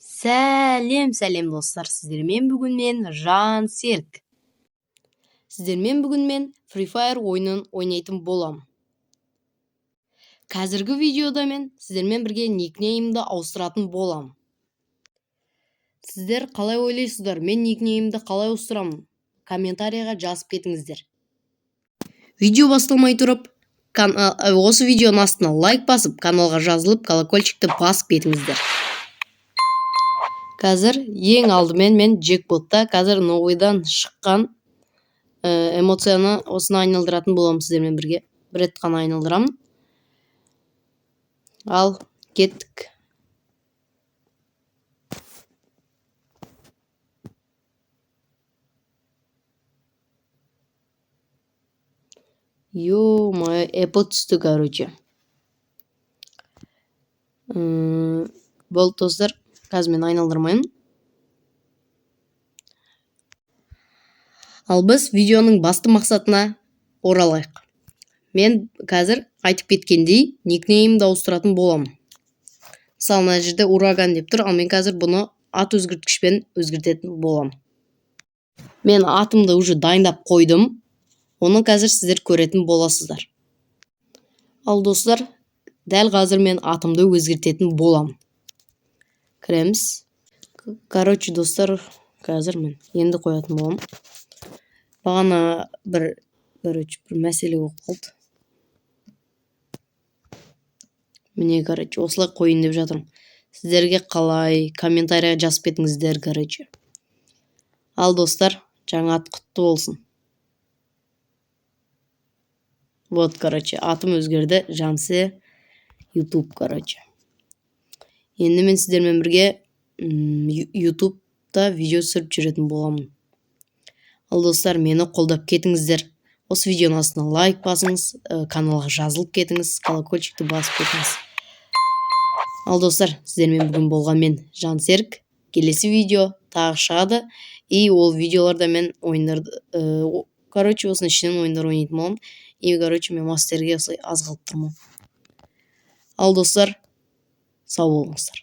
Сәлем, сәлем, достар! Сіздермен бүгін мен, Жансерік. Сіздермен бүгін мен Free Fire ойынын ойнайтын боламын. Қазіргі видеода мен сіздермен бірге никнеймді ауыстыратын боламын. Сіздер қалай ойлайсыздар, мен никнеймді қалай ауыстырамын? Комментарийға жазып кетіңіздер. Видео басталмай тұрып, осы видеоның астына лайк басып, каналға жазылып, колокольчикті басып кетіңіздер. Қазір ең алдымен мен джекпотта қазір новыйдан шыққан эмоцияны, осыны айналдыратын боламын сіздермен бірге. Бір рет қана айналдырамын. Ал кеттік. Ё-моё, эпо түсті, короче. Болды, достар, қазір мен айналдырмаймын. Ал біз видеоның басты мақсатына оралайық. Мен қазір айтып кеткендей, никнеймді ауыстыратын боламын. Мысалы, мына жерде «Ураган» деп тұр, ал мен қазір бұны ат өзгерткішпен өзгертетін боламын. Мен атымды уже дайындап қойдым, оны қазір сіздер көретін боласыздар. Ал, достар, дәл қазір мен атымды өзгертетін боламын. Кіреміз. Короче, достар, қазір мен енді қоятын боламын. Бағана бір, короче, бір мәселе болып қалды. Міне, короче, осылай қояйын деп жатырмын. Сіздерге қалай, комментарийға жазып кетіңіздер, короче. Ал, достар, жаңа ат құтты болсын! Вот, короче, атым өзгерді: Жансе Ютуб. Короче, енді мен сіздермен бірге Ютубта видео түсіріп жүретін боламын. Ал, достар, мені қолдап кетіңіздер. Осы видеоның астына лайк басыңыз, каналға жазылып кетіңіз, колокольчикті басып кетіңіз. Ал, достар, сіздермен бүгін болған мен, Жансерік. Келесі видео тағы шығады, и ол видеоларда мен ойындарды, короче, осының ішінен ойындар ойнайтын боламын. И, короче, мен мастерге осылай аз қалып тұрмын. Ал, достар, сау болыңыздар.